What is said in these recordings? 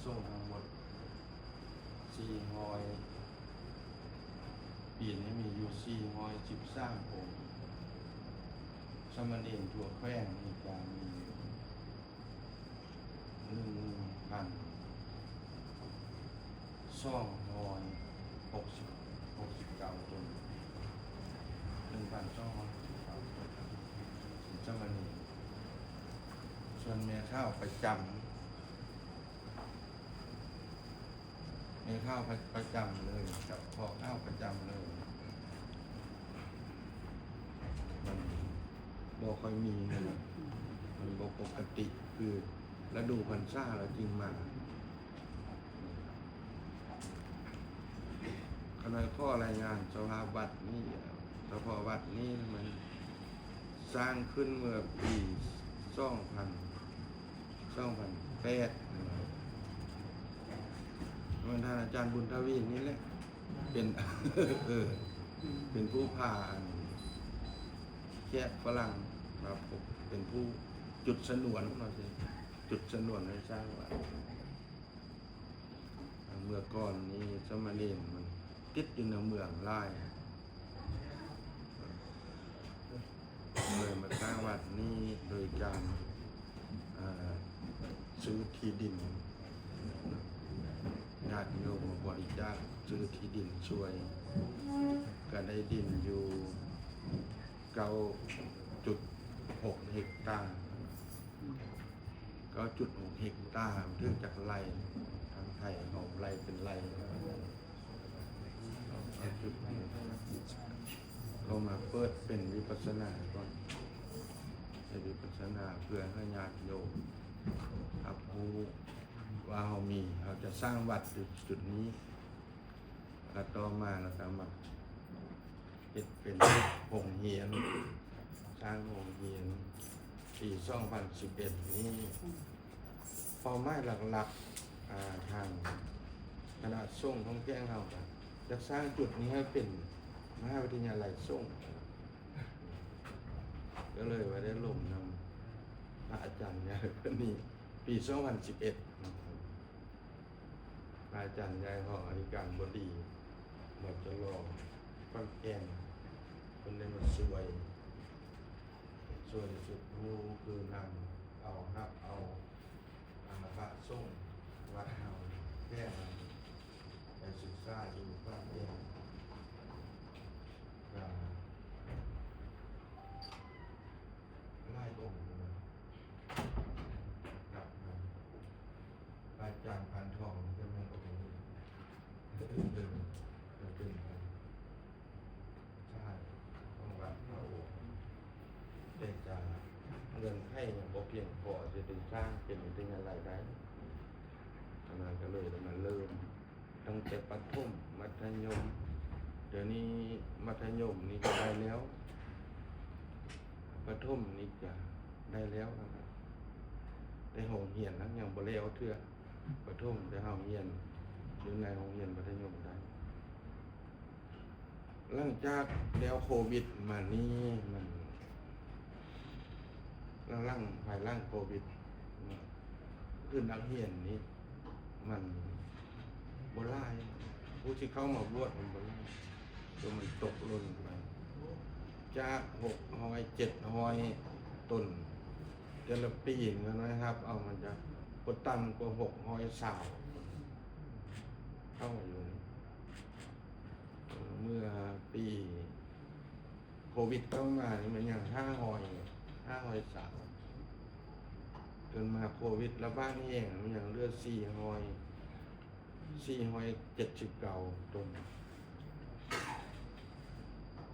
ສົງທັງໝົດສີ່ຮ້ອຍ ປີນີ້ມີຢູ່ສີ່ຮ້ອຍສິບສາມອົງ, ສາມະເນນທົ່ວແຂວງນີ້ກະມີໜຶ່ງພັນສອງຮ້ອຍຫົກສິບ ຫົກສິບເກົ້າຕົນ, ໜຶ່ງພັນສອງຮ້ອຍຫົກສິບເກົ້າຕົນ ເປັນສາມະເນນ. ສ່ວນແມ່ຂາວປະຈຳ ແມ່ຂາວປະ ປະຈຳເລີຍ ກັບພໍ່ຂາວປະຈຳເລີຍ ມັນບໍ່ຄ່ອຍມີນະ, ມັນບໍ່ປົກກະຕິ ຄືລະດູພັນສາລະຈຶ່ງມາ. ຂ້ານ້ອຍຂໍລາຍງານສະພາບວັດນີ້, ສະເພາະວັດນີ້ມັນສ້າງຂຶ້ນເມື່ອປີສອງພັນ ສອງພັນແປດ ແມ່ນທ່ານອາຈານບຸນທະວີນີ້ແຫຼະ ເປັນ ເອີ ເປັນຜູ້ພາອັນແຂກຝຣັ່ງມາພົບ ເປັນຜູ້ຈຸດຊະນວນວ່າຊີ້ ຈຸດຊະນວນໃຫ້ສ້າງວັດ. ເມື່ອກ່ອນນີ້ສາມະເນນມັນຕິດຢູ່ໃນເມືອງຫຼາຍ ເລີຍມາສ້າງວັດນີ້ໂດຍການ ເອີ ຊື້ທີ່ດິນ, ຍາດໂຍມມາບໍລິຈາກຊື້ທີ່ດິນຊ່ວຍ ກະໄດ້ດິນຢູ່ເກົ້າຈຸດຫົກເຮັກຕາ. ເກົ້າຈຸດຫົກເຮັກຕາ ມັນຖືກຈັກໄຮ່? ທາງໄທເຮົາໄລ່ເປັນໄຮ່ ກໍມາເປີດເປັນວິປັດສະນາກ່ອນ ເປັນວິປັດສະນາເພື່ອໃຫ້ຍາດໂຍມຮັບຮູ້ວ່າເຮົາມີ ເຮົາຈະສ້າງວັດຈຸດນີ້ ແລ້ວຕໍ່ມາລະກະມາເຮັດເປັນໂຮງຮຽນ ສ້າງໂຮງຮຽນ ປີສອງພັນສິບເອັດນີ້ ເປົ້າໝາຍຫຼັກໆ ອາ ທາງຄະນະສົງຂອງແຂວງເຮົາກະຢາກສ້າງຈຸດນີ້ໃຫ້ເປັນມະຫາວິທະຍາໄລສົງ ກະເລີຍວ່າໄດ້ລົມນຳພະອາຈານໃຫຍ່ເພິ່ນນີ້ ປີສອງພັນສິບເອັດ ພະອາຈານໃຫຍ່ຫ້ອງອະທິການບໍດີ ມຈລ ຂອນແກ່ນ ເພິ່ນໄດ້ມາຊ່ວຍ ຊ່ວຍຊຸດຍູ້ ຄືນຳເອົາ ຮັບເອົາ ອາ ພະສົງວັດເຮົາແຕ່ໄປສຶກສາຢູ່ຂອນແກ່ນ ກະຫຼາຍອົງຢູ່ນະ. ກັບພະອາຈານພັນທອງ ຈະແມ່ນອົງນີ້ ເປັນ ເປັນ ເປັນ ເປັນ ໃຊ່ ຂອງວັດພະໂອ ແຕ່ຈະເງື່ອນໄຂຍັງບໍ່ພຽງພໍ ຈະໄດ້ສ້າງເປັນວິທະຍາໄລໄດ້ ອັນນັ້ນກະເລີຍໄດ້ມາເລີ່ມ ຕັ້ງແຕ່ປະຖົມ ມັດທະຍົມ, ດຽວນີ້ມັດທະຍົມນີ້ກະໄດ້ແລ້ວ ປະຖົມນີ້ກະໄດ້ແລ້ວນະ ແຕ່ໂຮງຮຽນນັ້ນຍັງບໍ່ແລ້ວເທື່ອ. ປະຖົມແຕ່ເຮົາຮຽນຢູ່ໃນໂຮງຮຽນມັດທະຍົມໄດ້. ຫຼັງຈາກແລ້ວໂຄວິດມານີ້ ມັນ ຫຼັງໆ ພາຍຫຼັງໂຄວິດ ຄືນັກຮຽນນີ້ມັນບໍ່ຫຼາຍ ຜູ້ທີ່ເຂົ້າມາບວດມັນບໍ່ຫຼາຍ ຄືມັນຕົກຫຼົ່ນໄປ ຈາກຫົກຮ້ອຍ ເຈັດຮ້ອຍ ຕົ້ນ ແຕ່ລະປີນີ້ນະ ຮັບເອົາມາຈາກບໍ່ຕ່ຳກວ່າຫົກຮ້ອຍຊາວ ເຂົ້າມາຢູ່ນີ້ ເມື່ອປີໂຄວິດເຂົ້າມານີ້ ມັນຍັງຫ້າຮ້ອຍ ຫ້າຮ້ອຍຊາວ ຈົນມາໂຄວິດລະບາດແຮງ ມັນຍັງເຫຼືອສີ່ຮ້ອຍ ສີ່ຮ້ອຍເຈັດສິບເກົ້າ ຕົ້ນ.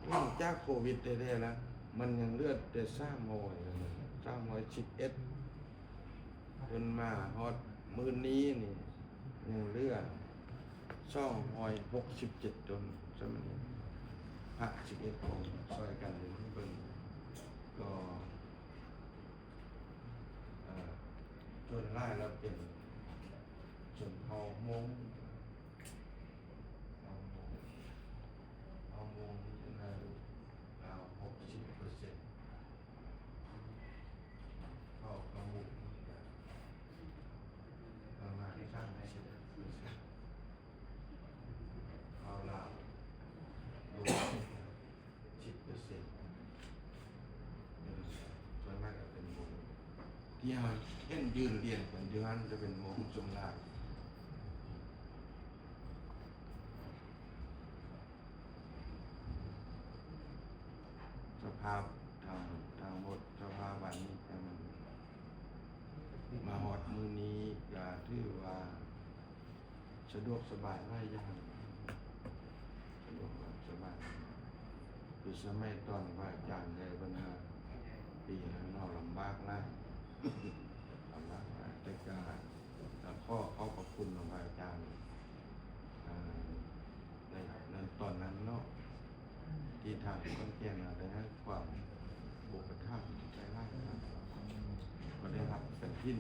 ຫຼັງຈາກໂຄວິດແທ້ໆລະ ມັນຍັງເຫຼືອແຕ່ສາມຮ້ອຍ ສາມຮ້ອຍສິບເອັດ ຈົນມາຮອດມື້ນີ້ນີ້ ຍັງເຫຼືອສອງຮ້ອຍຫົກສິບເຈັດ ຕົ້ນ. ສາມະເນນພະສິບເອັດອົງ ຊ່ອຍກັນເບິ່ງ ກໍ ເອີ ສ່ວນຫຼາຍລະເປັນຊົນເຜົ່າມົ້ງ ເຜົ່າມົ້ງ ເຜົ່າມົ້ງນີ້ຈະໄດ້ລາວຫົກສິບເປີເຊັນ ເຜົ່າຂະມຸນີ້ກະປະມານສາມ ທີ່ເຮົາເຫັນຢືນລຽນກັນຢູ່ຫັ້ນຈະເປັນໂມງສ່ວນຫຼາຍ. ສະພາບທັງ ທັງໝົດ ສະພາບວັນນີ້ ແຕ່ມັນມາຮອດມື້ນີ້ກະຖືວ່າ ສະດວກສະບາຍຫຼາຍຢ່າງ ສະດວກສະບາຍ. ຄືສະໄໝຕອນພະອາຈານໄດ້ບັນດາປີນັ້ນເຮົາລຳບາກຫຼາຍ ລຳບາກຫຼາຍ ແຕ່ກະ ກະຂໍຂອບພະຄຸນນຳພະອາຈານ ເອີ ໃນ ໃນຕອນນັ້ນເນາະ ທີ່ທາງຂອນແກ່ນໄດ້ໃຫ້ຄວາມອຸປະຖຳຫຼາຍໆ ກໍໄດ້ຮັບກະຖິນ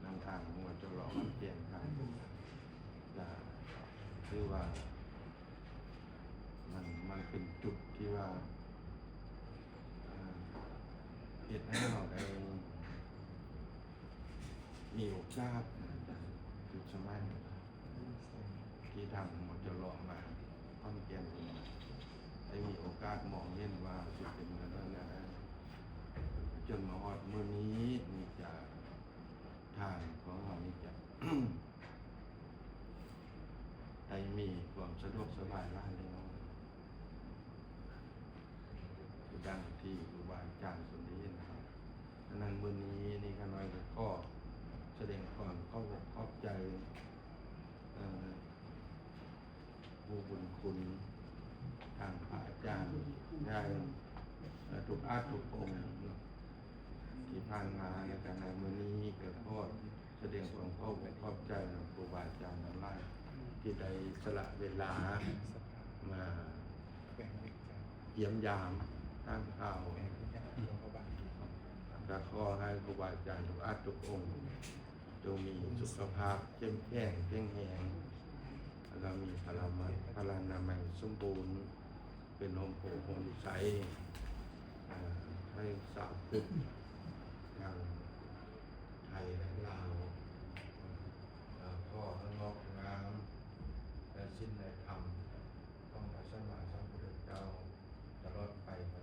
ນຳທາງຫົວຈະຫຼໍ້ຂອນແກ່ນ ທາງ ກະຖືວ່າ ມັນ ມັນເປັນຈຸດທີ່ວ່າ ເອີ ເຮັດໃຫ້ເຮົາໄດ້ມີໂອກາດ ໃນການ ຄືສະໄໝທີ່ທາງຫົວຈະຫຼໍ້ມາຂອນແກ່ນ ໄດ້ມີໂອກາດມອງເຫັນວ່າຊິເປັນແນວໃດ ຈົນມາຮອດມື້ນີ້ ນີ້ຈະ ທາງຂອງເຮົານີ້ຈະ ໄດ້ມີຄວາມສະດວກສະບາຍຫຼາຍແລ້ວ ຄືດັ່ງທີ່ຄູບາອາຈານເພິ່ນໄດ້ເຫັນເນາະ. ສະນັ້ນ ມື້ນີ້ນີ້ຂ້ານ້ອຍກໍຂໍສະແດງຄວາມຂອບອົກຂອບໃຈ ເອີ ຜູ້ບຸນຄຸນ ທາງພະອາຈານໃຫຍ່ ເອີ ທຸກອາດທຸກອົງເນາະ ທີ່ຜ່ານມາ ແລະກະໃນມື້ນີ້ກໍຂໍສະແດງຄວາມຂອບອົກຂອບໃຈນຳຄູບາອາຈານທັງຫຼາຍ ທີ່ໄດ້ສະຫຼະເວລາມາຢ້ຽມຢາມຖາມຂ່າວ. ກໍຂໍໃຫ້ຄູບາອາຈານທຸກອາດທຸກອົງ ຈົ່ງມີສຸຂະພາບເຂັ້ມແຂງ ແຂງແຮງ ແລ້ວກໍມີພະລາມະ ພະລານາໄມສົມບູນ ເປັນຮົ່ມໂພຮົ່ມໄຊ ເອີ ໃຫ້ຊາວພຸດທາງໄທ ແລະ ລາວ ເອີ ຂໍໃຫ້ງອກງາມໃນສິນໃນທຳຂອງພະສຳມາສຳພຸດທະເຈົ້າ ຕະຫຼອດໄປ. ກ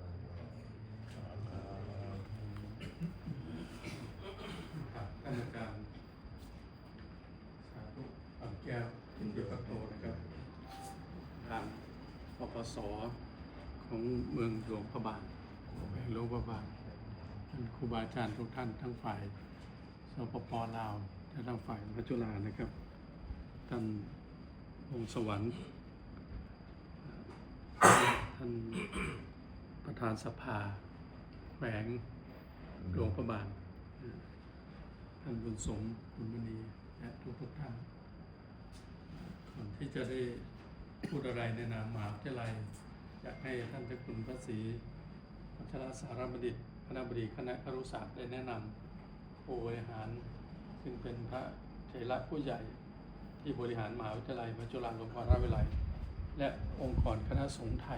ຳມະການ ສາທຸ ຄຳແກ້ວ ເປັນເຈົ້າກັບໂຕນະຄັບ ທ່ານ ປກສ ຂອງເມືອງຫຼວງພະບາງ ແຂວງຫຼວງພະບາງ ທ່ານຄູບາອາຈານທຸກທ່ານ ທັງຝ່າຍ ສປປ ລາວ ແລະ ທາງຝ່າຍມະຫາຈຸລານະຄັບ ທ່ານ ວົງສະຫວັນ ທ່ານປະທານສະພາແຂວງຫຼວງພະບາງ ທ່ານບຸນສົມ ບຸນມະນີ ແລະ ທຸກໆທ່ານ. ກ່ອນທີ່ຈະໄດ້ ພູດອະໄລໃນນາມມະຫາວິທະຍາໄລ ຢາກໃຫ້ທ່ານເຈົ້າຄຸນພະສີ ວັດຊະລະສາລະບັນດິດ ຄະນະບໍດີຄະນະຄະຣຸສາດ ໄດ້ແນະນຳຜູ້ບໍລິຫານ ຊຶ່ງເປັນພະເຖລະຜູ້ໃຫຍ່ທີ່ບໍລິຫານມະຫາວິທະຍາໄລມະຫາຈຸລາລົງກອນລາດວິໄລ ແລະ ອົງກອນຄະນະສົງໄທ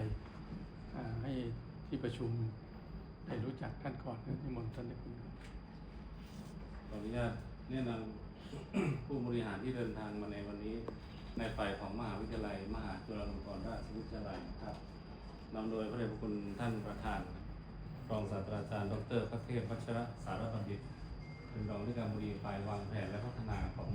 ອາ ໃຫ້ທີ່ປະຊຸມໄດ້ຮູ້ຈັກທ່ານກ່ອນ. ນິມົນທ່ານເຈົ້າຄຸນ. ຂໍອະນຸຍາດແນະນຳຜູ້ບໍລິຫານທີ່ເດີນທາງມາໃນວັນນີ້ ໃນຝ່າຍຂອງມະຫາວິທະຍາໄລມະຫາຈຸລາລົງກອນລາຊະວິທະຍາໄລນະຄັບ ນຳໂດຍພະເດດພະຄຸນທ່ານປະທານ ຮອງສາດສະດາຈານ ດອກເຕີ ພະເທບ ວັດຊະລະສາລະບັນດິດ ເປັນຮອງອະທິການບໍດີຝ່າຍວາງແຜນ ແລະ ພັດທະນາຂອງ